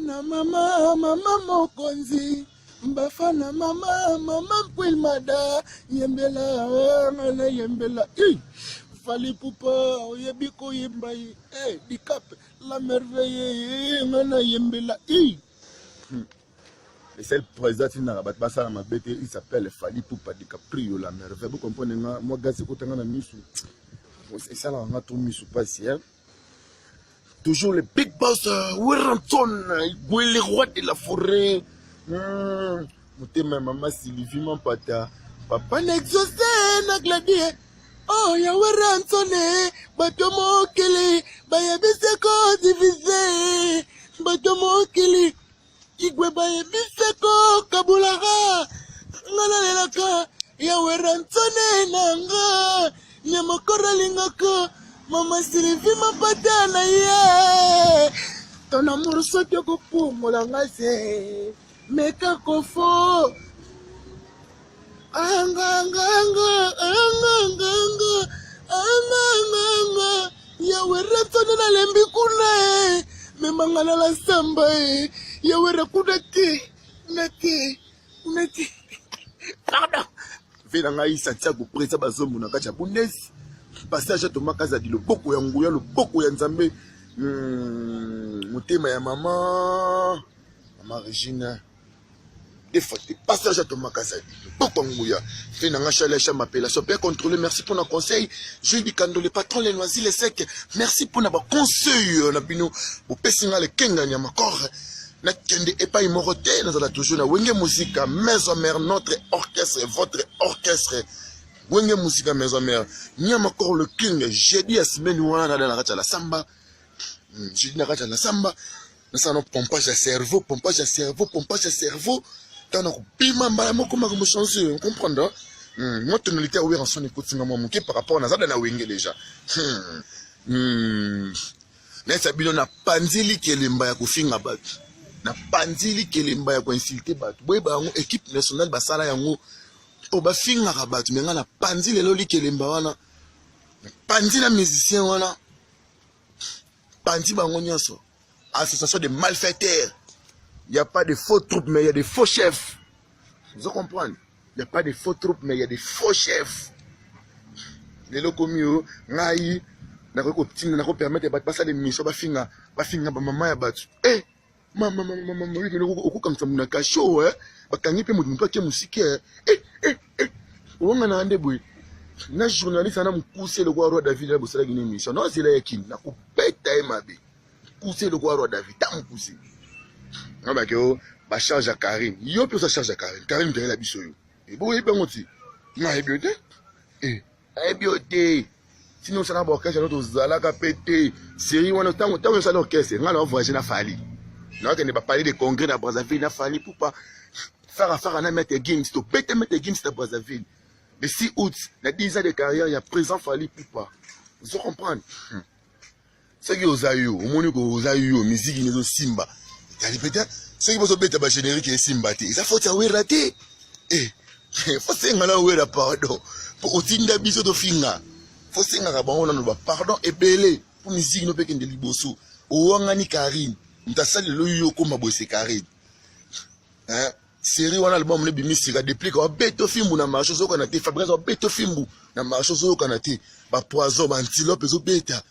Bafana mama mama mokonzi bafana mama mama mpuilmada yembela nga na yembela i Fally Ipupa oyebi koyemba ye eh, Dicap la merveille nga na yembela i Le seul président atindaka bato basala mabe te, il s'appelle Fally Ipupa DiCaprio la merveille. Bo comprendre nga mwa gaz ekota nga na misu, esalaka nga to misu pasi hein. Toujours le big boss Werrason, le roi de la forêt. Motema ya mama Sylvie Mampata, papa na exaucé na Gladie. Oh ya Werrason, bato mokili bayebisi ko divise, bato mokili Igwe bayebisi ko kabulaka nga nalelaka ya Werrason na nga nyamakoro alingaka mama Sylvie Mapata na ye ton amour soki okopungola nga se meka kofo anganganga anganganga anganganga ya Werrason nalembi kuna e memanga na la samba e ya Werra kuna te kuna te kuna te pardon ve na ngai Santiago presa bazombo na kati ya Bundes passage Thomas Kazadi loboko ya nguya loboko ya Nzambe motema ya mama mama Regine des fois te passage Thomas Kazadi loboko ya nguya ve na ngai Charles Chama appellation bien contrôlé. Merci pour na conseil Jules Bikando le patron les noisis les secs. Merci pour na ba conseil na bino bopesi nga le kenga nyama corps nakende epai moko te, nazala toujours na Wenge Musica Maison Mère, notre orchestre, votre orchestre, Wenge Musica Maison Mère. Nyama corps le king jeudi ya semaine wana nada na kati ya la samba, jeudi na kati ya la samba nasala no pompage ya cerveau, pompage ya cerveau, pompage ya cerveau ntango na kobima mbala moko makambo change comprendre. Mwa tonalité ya Werrason ekotinga mwa moke par rapport nazala na Wenge déjà. Nayesa bino napanzili kelemba ya kofinga bato, napanzili kelemba ya koinsulte bato. Boyeba yango, équipe nationale basala yango mpo bafingaka bato, me ngai napanzi lelo likelemba wana, napanzi na musicien wana, panzi bango nyonso. Association de malfaiteurs. Il n'y a pas de faux troupes, mais il y a des faux chefs. Vous comprenez? Il n'y a pas de faux troupes, mais il y a des faux chefs. Lelo komi oyo ngai nakoki kotinda nakopermettre bato basala émission bafinga bafinga bamama ya bato eh mama mama mama okokangisa moto na kasho eh bakangi mpe moto moto ake mosika eh eh eh owanga na nde boye na journaliste ana mokuse lokola roi David na bosalaki na émission na ozela ya kini nakobeta ye mabe mokuse lokola roi David ta mokuse nga bake o bacharge ya Karine yo mpe oza charge ya Karine. Karine moto ayela biso yo eboyebi yango ti nga ayebi yo te eh ayebi yo te sino osala baorchestre no tozalaka mpe te série wana ntango ntango osala orchestre nga na voyage na Fally nakende bapalais de congrès na Brazzaville na Fally Ipupa fara fara na Maître Gims tobete Maître Gims na Brazzaville le 6 août na 10 ans de carrière ya président Fally Ipupa. Ozo comprendre soki oza yo omoni ko oza yo miziki ezosimba ezali peut-être soki bozobeta bagénérique esimba te eza faute ya Werra te eh fosenga na Werra pardon po otinda biso tofinga fosengaka bango nano bapardon ebele mpo miziki no mpe ekende liboso. Owangani Karine moto asali lelo yo okoma boye se Karine hein? Série wana album ne bimi sika déplique obeto fimbu na marché ozokana te Fabrice obeto fimbu na marché ozokana te bapoison baantilope ezobeta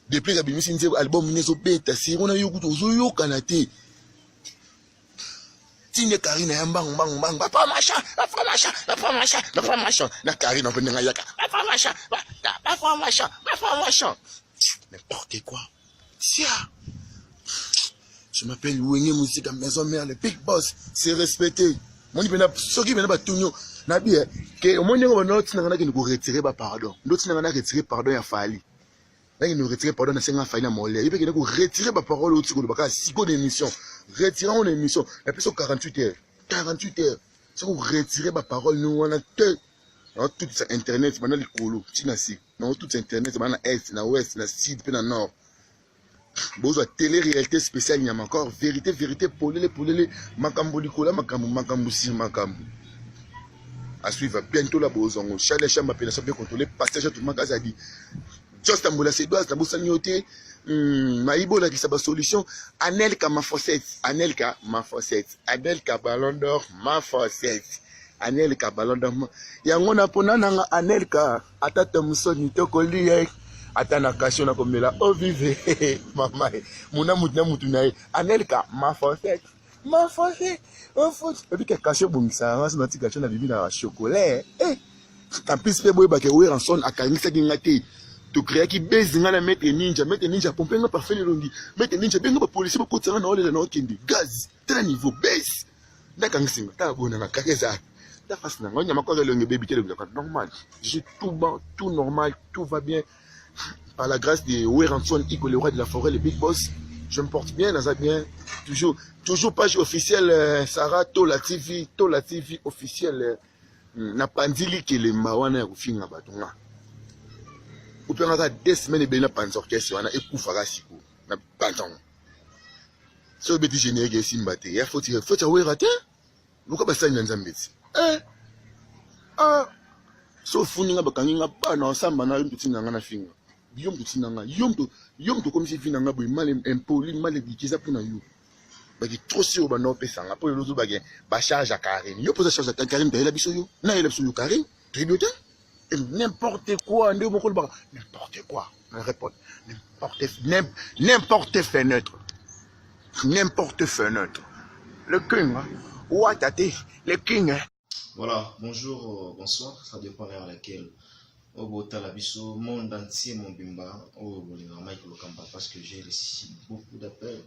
déplique abimisi nzembo album ne ezobeta série wana yo kutu ozoyokana te tinde Karine ya mbangu mbangu mbangu baformation baformation baformation baformation na Karine mpe ndenge ayaka baformation baformation baformation n'importe quoi. Tia, je m'appelle Wenge Musica Maison Mère, le big boss, c'est respecté. Moni pena soki pena batuni yo na bi ke omoni ndenge bana otinanga nakende koretire ba pardon ndo otinanga na retire pardon ya Fally nakende koretire pardon nasenga Fally na mole ye mpe kende koretire baparole oti koloba kaka sikoyo na émission retire yango na émission napesi yo 48 heures 48 heures soki oretire baparole no wana te naotutisa internet banda likolo ntina se naotutisa internet banda na est na ouest na sud mpe na nord bozwa télé réalité spéciale nyama encore vérité vérité polele polele makambo likolo ya makambo makambo sur makambo à suivre bientôt la bozongo Charles Chamba appellation bien contrôlé passage tout makazadi Just Tambola Sedoise nabosani yo te. Mayibo olakisa ba solution. Anelka ma fossette, Anelka ma fossette, Anelka ballon d'or ma fossette, Anelka ballon d'or. Yango na pona nanga Anelka ata Thomson tokoli ata na kasio na komela o vive mama muna mutu na mutu na ye Anelka ma fossette ma fossette o foot ebika kasio bongisa nga so natika kasio na bibi na chocolat eh. En plus mpe boyebake Werrason akangisaki nga te, tokreaki base nga na Maître Ninja. Maître Ninja pompe nga parfum elongi. Maître Ninja benga ba policier bakotisa nga na olela na okende gaz tala niveau base nde akangisi nga. Tala boye nanga kaka eza ta face na nga nyama kaka elongi ebebi te, elongi normal, je tout bon, tout normal, tout va bien par la grâce de Werrason Iko, le roi de la forêt, le big boss. Je me porte bien, naza bien toujours, toujours page officielle Sarah Tola TV, Tola TV officielle. Napanzi likelemba wana ya kofinga bato nga opengaka 2 semaines ebele na panza orchestre wana ekufaka. Sikoyo na panza ngo soki obeti générique esimba te, ya foti foti awera te, luka basali na Nzambe ti eh. Ah. So ofundi nga, bakangi nga bana osamba na yo, moto tinda nga na finga yo, moto tinda nga yo, moto yo, moto okomisi vi na nga boye mal impoli, mal éduqué. Eza mpona yo baki trop sur banda opesanga mpo lelo ozobake bacharge ya Karine. Yo mpoza charge ya Karine, toyela biso yo, nayela biso yo Karine, toyebi yo te. N'importe quoi, nde moko olobaka n'importe quoi, répondre n'importe, n'importe fenêtre, n'importe fenêtre, le king wata te, le king. Voilà, bonjour, bonsoir, ça dépend l'heure à laquelle obotala biso, monde entier mobimba oyo bolingaka Mike Lokamba, parce que j'ai reçu beaucoup d'appels.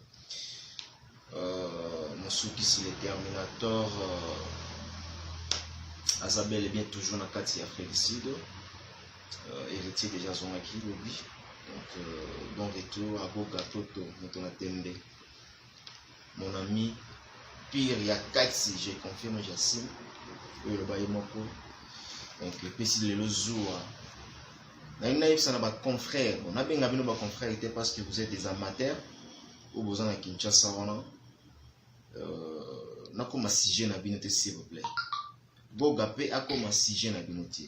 Mosukisi le Terminator aza bel et bien toujours na kati ya Afrique du Sud. Héritier déjà azongaki lobi, donc bon retour agoga toto moto na tembe, mon ami pire ya kati, je confirme, j'assume oyo eloba ye moko. Donc epesi lelo zuwa nalingi nayebisa na baconfrère. Bon, nabenga bino baconfrère te parce que vous êtes des amateurs oyo boza na Kinshasa wana. Nakoma sujet na bino te, s'il vous plaît. Boga mpe akoma sujet na bino te.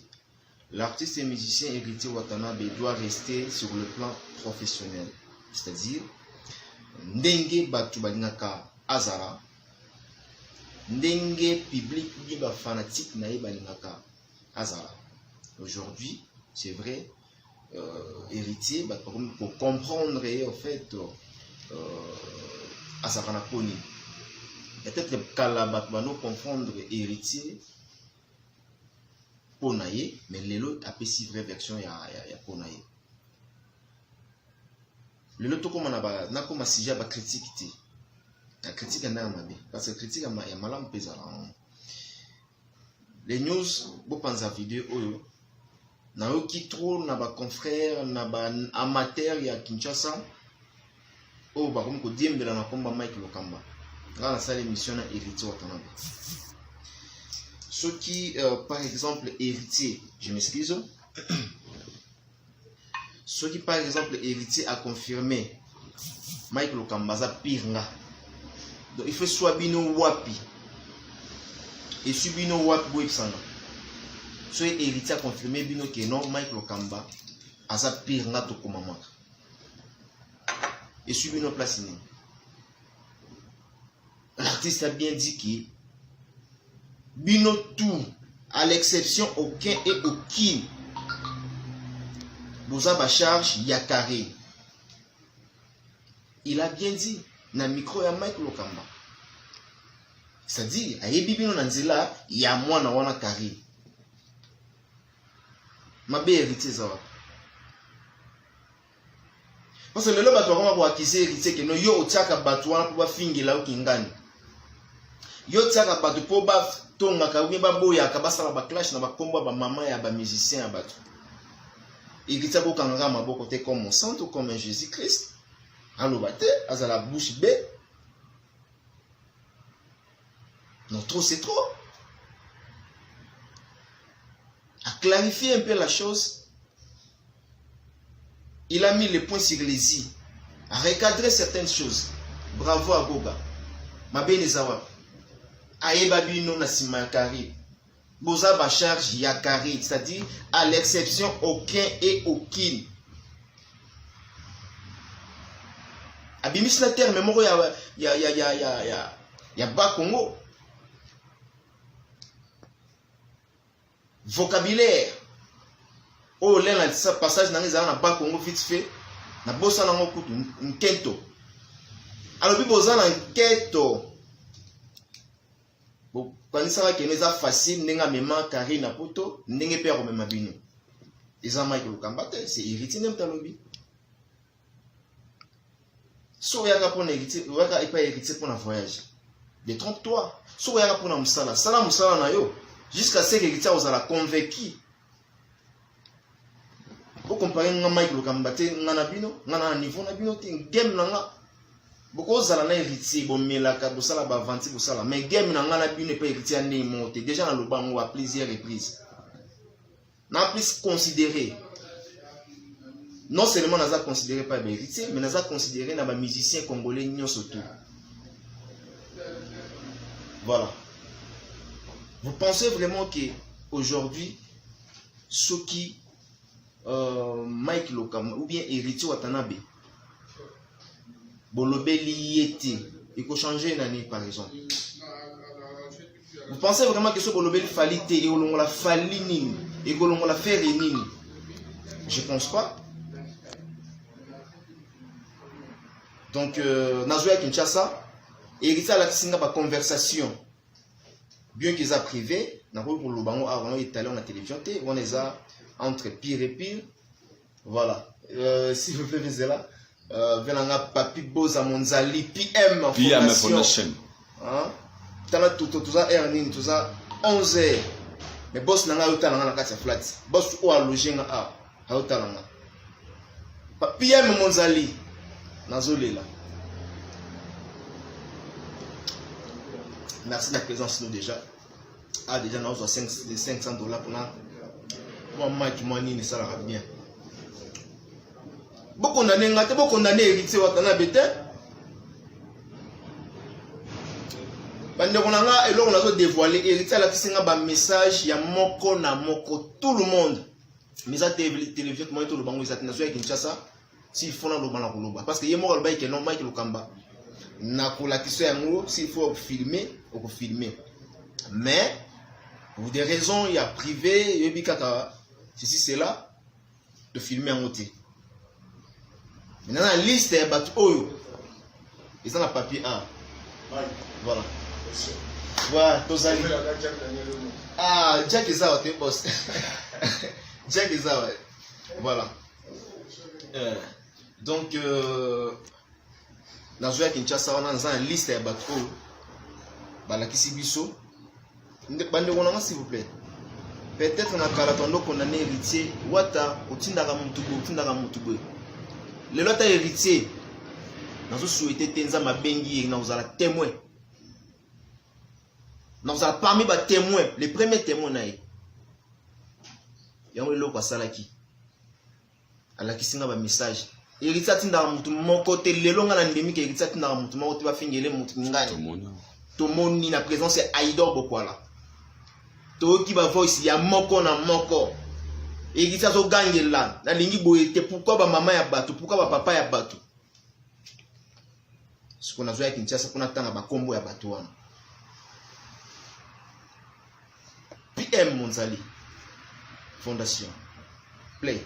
L'artiste et musicien Héritier Watanabe doit rester sur le plan professionnel, c'est-à-dire ndenge bato balingaka azala, ndenge public bien bafanatique na ye balingaka azala. Aujourd'hui, c'est vrai, Héritier, bato bakomi kocomprendre ye en fait azalaka na poni. Peut-être kala bato bano comprendre Héritier mpo na ye, mais lelo apesi vraie version ya mpo na ye. Lelo tokóma na nakóma sujet ya bacritique te, na critique ya ndenge mabe, parce que critique ya malamu mpe ezala yango. Les news, bopanza video oyo. Nayoki trop na baconfrère na baamateur ya Kinshasa oyo bakomi kodiembela na komba Mike Lokamba. Nga nasala émission na Héritier Watanabe. Soki par exemple Héritier, je m'excuse, soki par exemple Héritier a confirmé Mike Lokamba aza pire nga, donc il faut soit bino wapi, esui bino wapi, boyebisanga. Soki Héritier a confirmé bino ke non, Mike Lokamba aza pire nga, tokomamaka, esui bino place nini? L'artiste a bien dit que bino tout, à l'exception aucun et aucune, boza bacharge ya carré. Il a bien dit na micro ya Mike Lokamba, c'est-à-dire ayebi bino na nzela ya mwana wana carré. Mabe Héritier eza wapi? Parce que lelo bato bakoma koaccuser Héritier keno yo otiaka bato wana mpo bafingela yo kingani, yo otiaka bato mpo batongaka ou bien baboyaka basala baclash na bakombo ya bamama ya bamusicien ya bato. Héritier akokangaka maboko te comme Monsanto, comme un Jésus Christ, aloba te, azala bouche bée. Non, trop c'est trop. À clarifier un peu la chose, il a mis les points sur les i, a recadré certaines choses. Bravo à Goga. Mabe eza wapi? Ayeba bino na nsima ya carré, boza bacharge ya carré, c'est-à-dire à l'exception aucun et aucune. Abimisi na terme moko ya ya ya ya ya ya, ya ba Congo. Vocabulaire oyo lena passage na nga ezala na ba Congo vite fait na bosana yango kutu nkento. Alobi boza na nketo. Bokanisaka keno eza facile ndenge amema Karine na poto ndenge mpe akomema bino. Eza Mike Lokamba te, c'est Héritier nde moto alobi. Soki oyaka mpona Héritier, oyaka epai Héritier mpona voyage. Détrompe-toi. Soki oyaka mpona mosala, sala mosala na yo jusqu'à ce que Héritier ozala convaincu. Bokompare nga Mike Lokamba te, nga na bino, nga na niveau na bino te, game na nga. Bokozala na Héritier, bomelaka, bosala ba aventure, bosala. Mais game na nga na bino epai Héritier ya ndenge moko te. Déjà naloba yango à plusieurs reprises. Na plus considéré. Non seulement naza considéré par ba Héritier, mais naza considéré na ba musiciens congolais nyonso tout. Voilà. Vous pensez vraiment que aujourd'hui, ceux qui Mike Lokamba ou bien Héritier Watanabe, bolobeli ye te, ekochanger nani par exemple? Vous pensez vraiment que ce bolobeli Fally te, ekolongola Fally nini, ekolongola Ferre nini? Je pense pas. Donc nazoya Kinshasa, Héritier alakisi nga ba conversation bien que eza privé, nakoki koloba yango awa, wana étalé na télévision te, wana eza entre pire et pire. Voilà. S'il vous plaît, Vizela. Venanga Papi Boza Monzali, PM PM Fondation. Hein? Tala tout, tout ça, heure nini, tout ça, 11 heures. Mais boss nanga yota nanga na kati ya flat. Boss o a logé nga a, ayota nanga. PM Monzali, nazolela. Merci de la présence nous déjà. Ah déjà na 500 $ pour na moi Mike moi nini ça la bien. Bokondane nga te, bokondane Héritier Watanabe te. Bandeko na nga, eloko nazo dévoiler, Héritier alakisi nga ba message ya moko na moko, tout le monde. Mais eza télévision moyen toloba ngo eza te. Nazoya Kinshasa, s'il faut naloba na koloba, parce que ye moko alobaki ke non, Mike Lokamba nakolakisa yango, s'il faut filmer okofilmer, mais pour des raisons ya privé, yoyebi kaka ceci cela, tofilme yango te. Maintenant na liste ya bato oyo eza na papier A. Voilà. Voilà, tozali. Ah, Jack eza wa te boss. Jack eza wa. Voilà. Donc nazoya Kinshasa wana, naza na liste ya bato oyo balakisi biso. Bandeko na nga, s'il vous plaît, peut-être na kala tondo condamné Héritier Wata, otindaka mutu boye, otindaka mutu boye. Lelo ata Héritier nazosouhaite te, Nzambe abengi ye, nakozala témoin, nakozala parmi batémoin, le premier témoin na ye. Yango eloko asalaki, alakisi nga bamessage. Héritier atindaka mutu moko te. Lelo nga na ndemi ke Héritier atindaka mutu moko te bafingele mutu ngani. Tomoni na présence ya Aidor Bokwala, toyoki bavoice ya moko na moko. Héritier azogangela nalingi boye te, pourquoi bamama ya bato, pourquoi bapapa ya bato. Sikoyo nazoya Kinshasa mpona ntanga bakombo ya bato wana. PM Monzali Fondation Play.